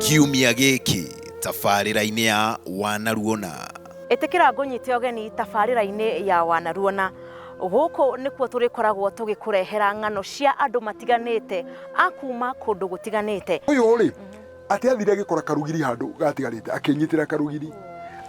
Kiumia gĩkĩ tabarĩra-inĩ ya Wanaruona. Ĩtĩkĩra ngũnyite ũgeni tabarĩra-inĩ ya Wanaruona. Gũkũ nĩkuo tũrĩkoragwo tũgĩkũrehera ng'ano cia andũ matiganĩte a kuma kũndũ gũtiganĩte. Ũyũ rĩ, atĩ athire agĩkora karugiri handũ gatigarĩte, akĩnyitĩra karugiri,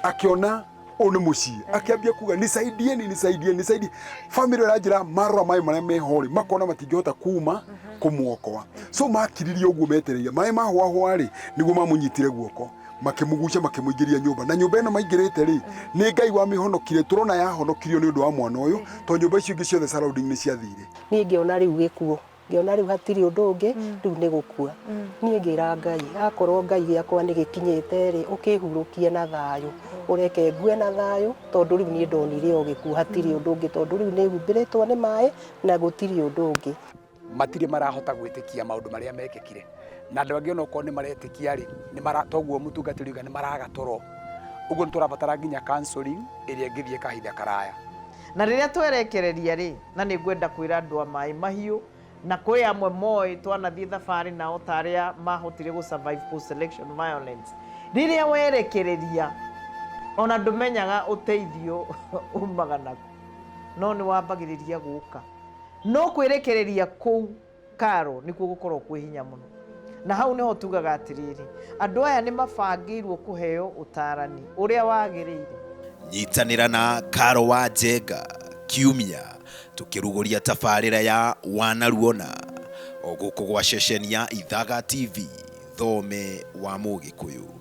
akĩona ũyũ nĩ mũciĩ, akĩambia kuga nisaidieni, nisaidieni, nisaidie. Family ĩranjĩra marora maĩ marĩa meho rĩ, makona matingĩhota kuma kũmuokoa. So makiririe ũguo metereire maĩ mahũahũa rĩ, nĩguo mamũnyitire guoko makĩmũgucia makĩmũingĩria nyũmba. Na nyũmba ĩno maingĩrĩte rĩ, nĩ Ngai wamĩhonokirie. Tũrona yahonokirio nĩ ũndũ wa mwana ũyũ, tondũ nyũmba icio ingĩ ciothe surrounding nĩ ciathire. Niĩ ngĩona rĩu gĩkuũ, ngĩona rĩu hatirĩ ũndũ ũngĩ, rĩu nĩ gũkua. Niĩ ngĩra Ngai, akorwo Ngai gĩakwa nĩ gĩkinyĩte rĩ, ũkĩhurũkie na thayũ, ũreke ngue na thayũ, tondũ rĩu niĩ ndonire o gĩkuũ, hatirĩ ũndũ ũngĩ, tondũ rĩu nĩ humbĩrĩtwo nĩ maĩ na gũtirĩ ũndũ ũngĩ. Matirĩ marahota gwĩtĩkia maũndũ marĩa mekĩkire. Na andũ angĩ onokorwo nĩ maretĩkia rĩ, nĩ mara, toguo mũtungatĩri oiga nĩ maraga toro. Ũguo nĩ tũrabatara nginya counseling ĩrĩa ĩngĩthiĩ kahinda karaya. Na rĩrĩa twerekereria rĩ, na nĩ ngwenda kwĩra andũ a Maĩ Mahiũ, na kwĩ amwe moĩ twanathiĩ thabarĩ nao ta arĩa mahotire gũ survive post election violence, rĩrĩa werekereria ona ndũmenyaga ũteithio umaga nakũ, no nĩ wambagĩrĩria gũka. No kwĩrekereria kũu Karo nĩkuo gũkoragwo kwĩ hinya mũno. Na hau nĩho tugaga atĩrĩrĩ, andũ aya nĩ mabangĩirwo kũheo ũtaarani ũrĩa wagĩrĩire. Nyitanĩra na Karo wa Njenga kiumia tũkĩrugũria tabarĩra ya Wanaruona o gũkũ gwa ceceni ya Ithaga TV, thome wa Mũgĩkũyũ.